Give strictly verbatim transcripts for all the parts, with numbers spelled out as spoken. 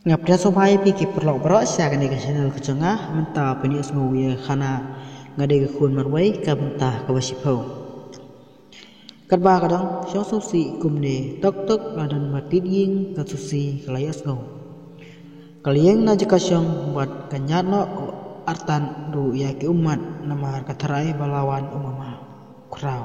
Nga pdiang sngewbha ïa phi ki paralok baroh sha kane ka channel ka jong nga. Mynta phin ïohsngew ïa ka khana Nga Dei Ka Khun Marwei ka bynta kaba shiphew. Katba ka dang shong sngewsih kumne, tok tok la don ba tied ïing ka Susi ka la ïohsngew. Ka la ïeng na jaka shong bad ka ñiad noh u artat ruh ïa ki ummat namar ka tharai ba la wan u mama khraw.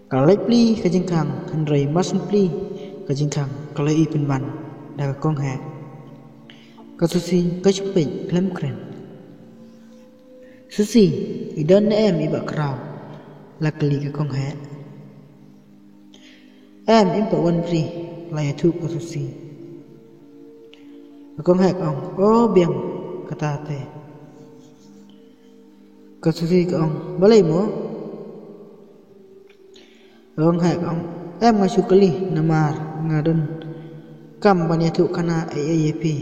Ka la leit plie ka jingkhang, hynrei mar shu plie ka jingkhang ka la ïohi pynban da ka kong heh. Ka Susi ka shu peit khlem kren. Susi, i don ne em i bah khraw? La kylli ka kong heh. Em, im pat wan briew, la ïathuh ka Susi. Ka kong heh ka ong, o biang kata te. Ka Susi ka ong, balei mo? Ka kong heh ka ong, em, nga shu kylli namar nga don kam ban ïathuh khana ei ei ïa phi.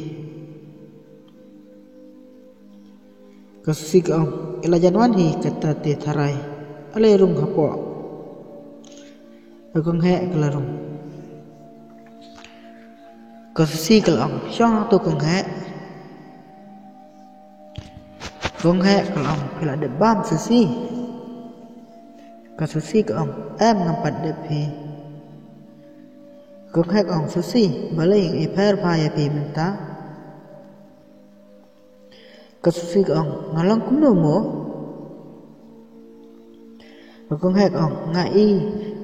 Ka Susi ka ong, i la jan wan hi kata te tharai, ale rung hapoh. Ka kong heh ka la rung. Ka Susi ka la ong, shong hangto kong heh. Kong heh ka la ong, phi la dep bam Susi? Ka Susi ka ong, em, ngam pat dep hi. Kong heh ka ong, Susi, balei i pher pha ïa phi mynta? Ka Susi ka ong, nga long kumno mo? Ka kong heh ka ong, nga i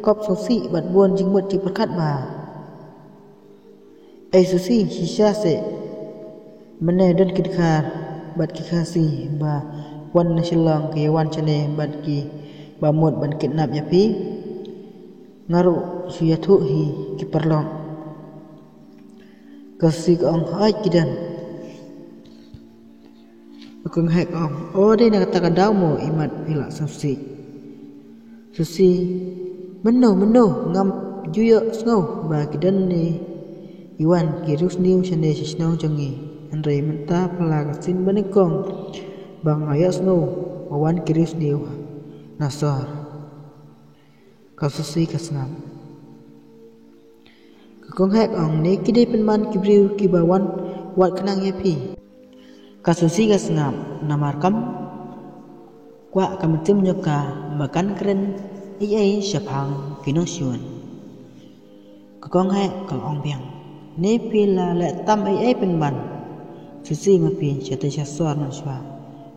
kop sngewsih bad bun jingmut jingpyrkhat bha. Ei Susi, shisha seh mynne don ki Dkhar bad ki Khasi ba wan na Shillong ki ïa wan shane bad ki ba mut ban kidnap ïa phi. Nga ruh shu ïathuh hi ki paralok. Ka Susi ka ong, hooid ki don. Ka kong heh ka ong, o dei na kata ka daw mo imat phi la sngewsih? Susi, mynno mynno, ngam ju ïohsngew ba ki don ne i wan ki riewsniew shane sha shnong jong ngi. Hynrei mynta pla ka sien ba nyngkong ba nga ïohsngew ba wan ki riewsniew na sor. Ka Susi ka sngap. Ka kong heh ka ong, ne ki dei pynban ki briew kiba wan wad khnang ïa phi? Ka Susi ka sngap namar kam kwah ka mynsiem jong ka ba kan kren ei ei shaphang ki nongshun. Ka kong heh ka la ong biang, ne phi la leh tam ei ei pynban? Susi, ma phi shatei sha sor mynshuwa,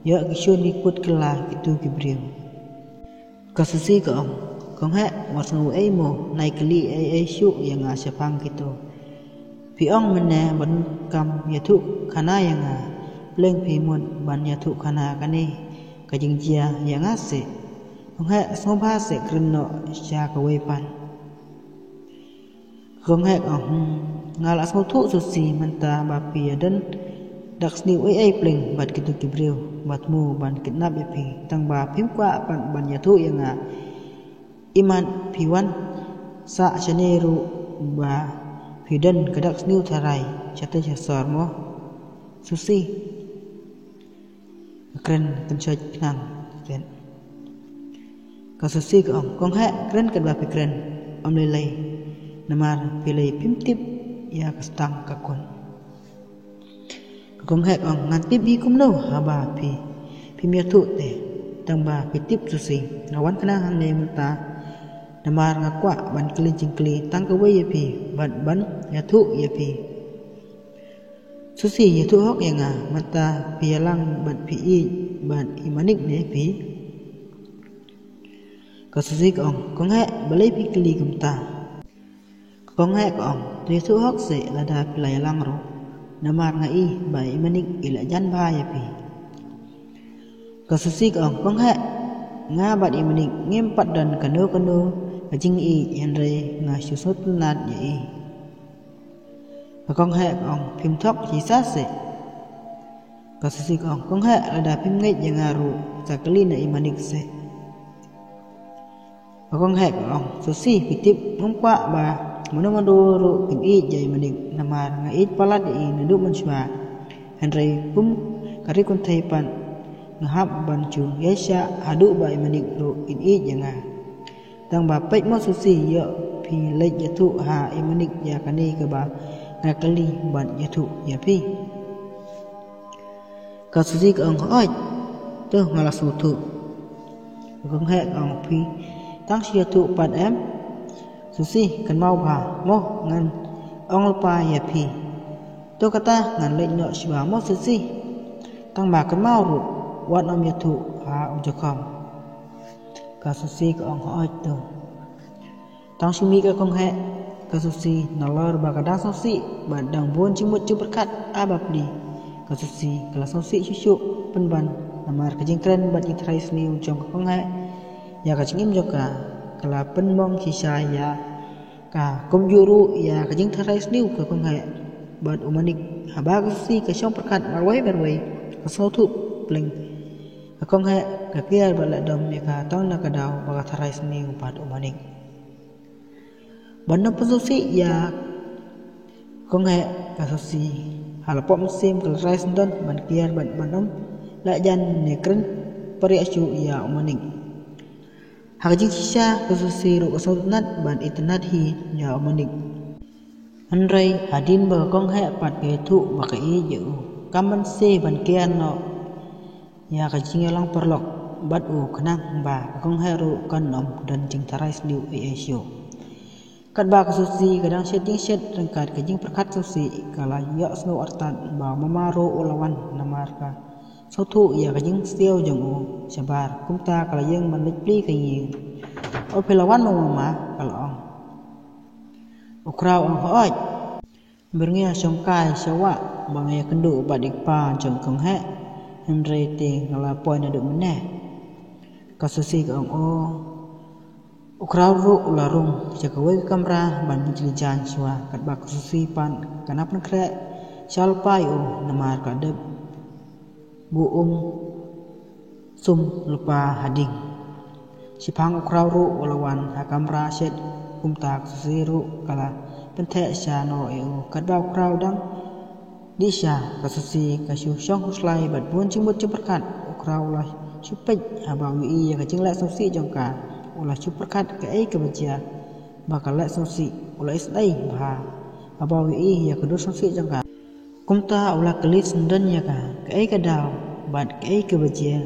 ïoh ki shun ki kut kylla kitu ki briew. Ka Susi ka ong, kong heh, wat sngew ei mo, nai kylli ei ei shuh ïa nga shaphang kitu. Phi ong mynne ban kam ïathuh khana ïa nga, pleng phi mut ban ïathuh khana kane ka jingjia ïa nga seh. Kong heh, sngewbha seh kren noh sha kawei pat. Kong heh ka ong, hmm, nga la sngewthuh Susi mynta ba phi ïa don dak sniew ei ei pleng bad kitu ki briew ba thmu ban kidnap ïa phi, tang ba phim kwah pat ban ïathuh ïa nga. Imat phi wan sah shane ruh ba phi don ka dak sniew tharai shatei sha sor mo? Susi ka kren kynshoi khnang. Ka Susi ka ong, kong heh, kren katba phi kren, ym lei lei, namar phi lei phim tip ïa ka stang ka kun. Ka kong heh ka ong, ngan tip hi kumno haba phi phim ïathuh te? Tang ba phi tip Susi, nga wan khnang hangne mynta namar nga kwah ban kylli jingkylli tang kawei ïa phi bad ban ïathuh ïa phi. Susi, ïathuh hok ïa nga, mynta phi ïalang bad phi ïeit bad i Manik ne phi? Ka Susi ka ong, kong heh, balei phi kylli kumta? Ka kong heh ka ong, to ïathuh hok seh lada phi la ïalang ruh, namar nga i ba i Manik i leh jan bha ïa phi. Ka Susi ka ong, kong heh, nga bad i Manik ngim pat don kano kano ka jingïeit, hynrei nga shu sngewtynnat ïa i. Ka kong heh ka ong, phim thok shisha seh. Ka Susi ka ong, kong heh, lada phim ngeit ïa nga ruh, sa kylli na i Manik seh. Ka kong heh ka ong, Susi, phi tip, ngam kwah ba mano mano ruh kin ïeit ïa i Manik, namar nga ïeit palat ïa i naduh mynshuwa. Hynrei kum ka ri kynthei pat nga hap ban shu ïaishah haduh ba i Manik ruh in ïeit ïa nga. Tang ba peit mo Susi, ïoh phi leit ïathuh ha i Manik ïa kane kaba Nga kylli ban ïathuh ïa phi. Ka Susi ka ong, hooid, to nga la sngewthuh. Ka kong Heh ka ong, phi tang shu ïathuh pat em? Susi, kynmaw bha mo, ngan ong lypa ïa phi. To kata ngan leit noh shuwa mo Susi. Tang ba kynmaw ruh wat nym ïathuh ha u Jakhom. Ka Susi ka ong, hooid to. Tang shu mih ka kong Heh, ka Susi nalor ba ka dang sngewsih bad dang bun jingmut jingpyrkhat ha bapli. Ka Susi ka la sngewsih shuh shuh pynban namar ka jingkren bad jingtharai sniew jong ka kong Heh ïa ka jingim jong ka. Ka la pynmong shisha ïa ka, kumjuh ruh ïa ka jingtharai sniew ka kong Heh bad u Manik. Haba ka Susi ka shong pyrkhat marwei marwei, ka sngewthuh pleng. Ka kong Heh ka kiar bad la dom ïa ka tang na ka daw ba ka tharai sniew bad u Manik. Ban nym pynsngewsih ïa kong Heh, ka Susi ha la pop mynsiem ka la rai syndon ban kiar bad ban nym leh jan ne kren pyrshah shuh ïa u Manik. Ha ka jingshisha ka Susi ruh ka sngewtynnat bad itynnat hi ïa u Manik. Hynrei hadien ba ka kong Heh pat ka ïathuh ba ka ïeit ïa u, kam ban sngewsih ban kiar noh ïa ka jingïalang paralok bad u khnang ba ka kong Heh ruh kan nym don jingtharai sniew ei ei shuh. Katba ka Susi ka dang shet jingshet ryngkat ka jingpyrkhat sngewsih, ka la ïohsngew artat ba u mama ruh u la wan namar ka sngewthuh ïa ka jingsiaw jong u shabar. Kumta ka la ïeng ban leit plie ka ïing. O phi la wan mo mama? Ka la ong. U Khraw ong, hooid. Byrngem shongkai sha wah ba nga ïakynduh bad i kpa jong kong Heh, hynrei te nga la poi naduh mynne. Ka Susi ka ong, o. U Khraw ruh u la rung sha kawei ka kamra ban pynjli jaiñ shuwa, katba ka Susi pat ka nang pynkhreh sha lypa ïa u namar ka dep buh um sum lypa hadien. Shiphang u Khraw ruh u la wan ha kamra shet, kumta ka Susi ruh ka la pyntheh sha noh ïa u. Katba u Khraw dang dih sha, ka Susi ka shu shong khuslai bad bun jingmut jingpyrkhat. U Khraw u la shu peit haba u ïohi ïa ka jingleh sngewsih jong ka. U la shu pyrkhat kaei kaba jia ba ka leh sngewsih. U la isynei bha haba u ïohi ïa ka dur sngewsih jong ka. Kumta u la kylli syndon ïa ka, kaei ka daw bad kaei kaba jia.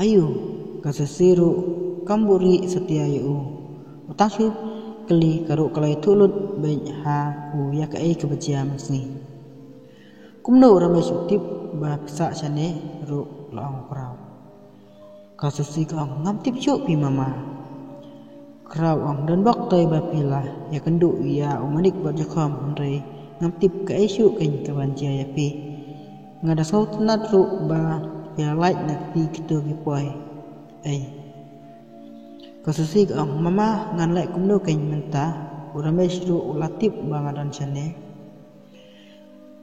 Aïu, ka Susi ruh kam buhrieh satia ïa u. U tang shu kylli ka ruh ka la ïathuh lut beit ha u ïa kaei kaba jia mynsngi. Kumno u Ramesh u tip ba phi sah shane ruh? La ong u Khraw. Ka Susi ka ong, ngam tip shuh phi mama. Khraw ong, don bok tei ba phi la ïakynduh ïa u Manik bad Jakhom, hynrei ngam tip kaei shuh keiñ kaban jia ïa phi. Nga da sngewtynnat ruh ba phi la lait na kti kito ki poi. Ei. Ka Susi ka ong, mama, ngan leh kumno keiñ mynta? U Ramesh ruh u la tip ba nga don shane.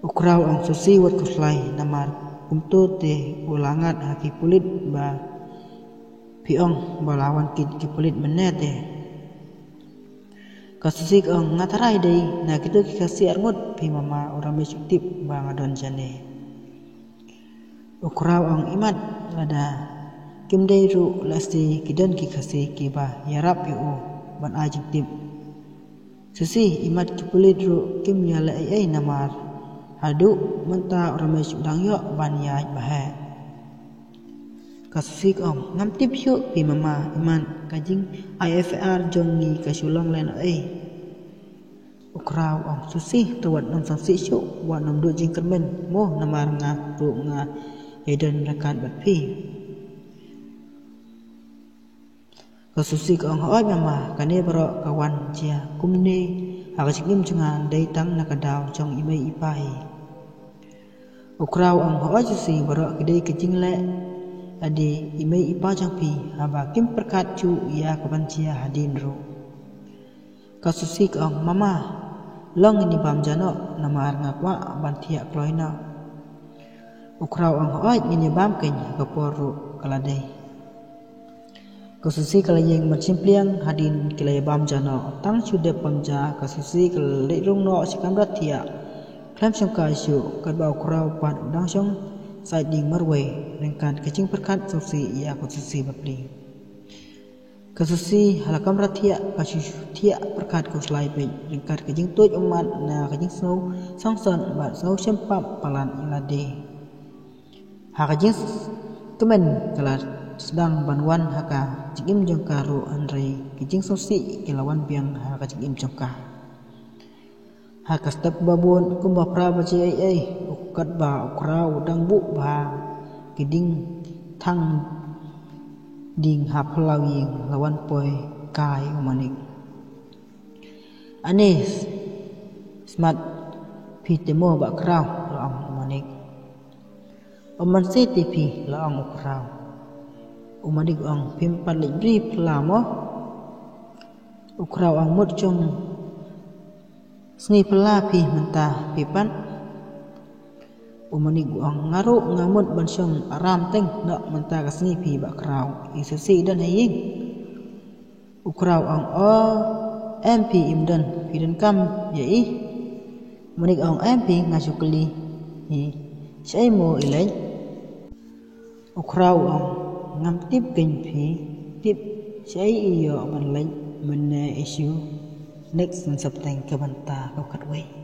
U Khraw ong, Susi wat khuslai namar kumto te u la ngat ha ki pulit ba phi ong ba la wan kit ki pulit mynne te. Ka Susi ka ong, nga tharai dei na kito ki Khasi arngut phi mama, u Ramesh u tip ba nga don shane. U Khraw ong, imat, lada kim dei ruh lehse ki don ki Khasi kiba ïarap ïa u ban ai jingtip. Susi, imat ki pulit ruh kim ïaleh ei ei namar haduh mynta u Ramesh u dang ïoh ban ïaid ba heh. Ka Susi ka ong, ngam tip shuh phi mama, imat ka jing ai F I R jong ngi ka shu long lehnoh ei. U Khraw ong, Susi, to wat nym sngewsih shuh, wat nym duh jingkyrmen mo, namar nga ruh nga ïadon ryngkat bad phi. Ka Susi ka ong, hooid mama, kane baroh ka wan jia kumne ha ka jingim jong nga dei tang na ka daw jong i mei i pa hi. U Khraw ong, hooid Susi, baroh ki dei ki jingleh ade i mei i pa jong phi, haba kim pyrkhat shuh ïa kaban jia hadien ruh. Ka Susi ka ong, mama, long ngin ïa bam ja noh namar nga kwah ban thiah kloi noh. U Khraw ong, hooid ngin ïa bam keiñ ha ka por ruh ka la dei. Ka Susi ka la ïeng ban shim pliang hadien ki la ïa bam ja noh. Tang shu dep bam ja ka Susi ka la leit rung noh sha kamra thiah khlem shongkai shuh, katba u Khraw pat u dang shong sait dieng marwei ryngkat ka jingpyrkhat sngewsih ïa ka Susi bapli. Ka Susi ha la kamra thiah ka shu thiah pyrkhat ka u Slai beit ryngkat ka jingtuid ummat na ka jingsngew sngewsot bad sngewshem pap palat ïa lade. Ha ka jingkmen ka la sdang ban wan ha ka jingim jong ka ruh, hynrei ka jingsngewsih ka la wan biang ha ka jingim jong ka. Ha ka step ba bud kumba phra baje eiei, u katba u Khraw u dang buh bha ki dieng thang dieng ha phyllaw ïing, la wan poi kai u Manik. Ani, smat phi te mo Bah Khraw, la ong u Manik. Ym man se te phi, la ong u Khraw. U Manik ong, phim pat leit bri phylla mo? U Khraw ong, mut jong sngi phylla phi mynta phi pat? U Manik ong, nga ruh nga mut ban shong aram teng noh mynta ka sngi phi Bah Khraw, i Susi don ha ïing. U Khraw ong, o, em phi im don, phi donkam ïa i? U Manik ong, em phi, nga shu kylli hi, shaei mo i leit? U Khraw ong, ngam tip kein phi, tip shaei i ïoh ban leit mynne i shu. Next ngan sa bteng ka bynta ka khatwei.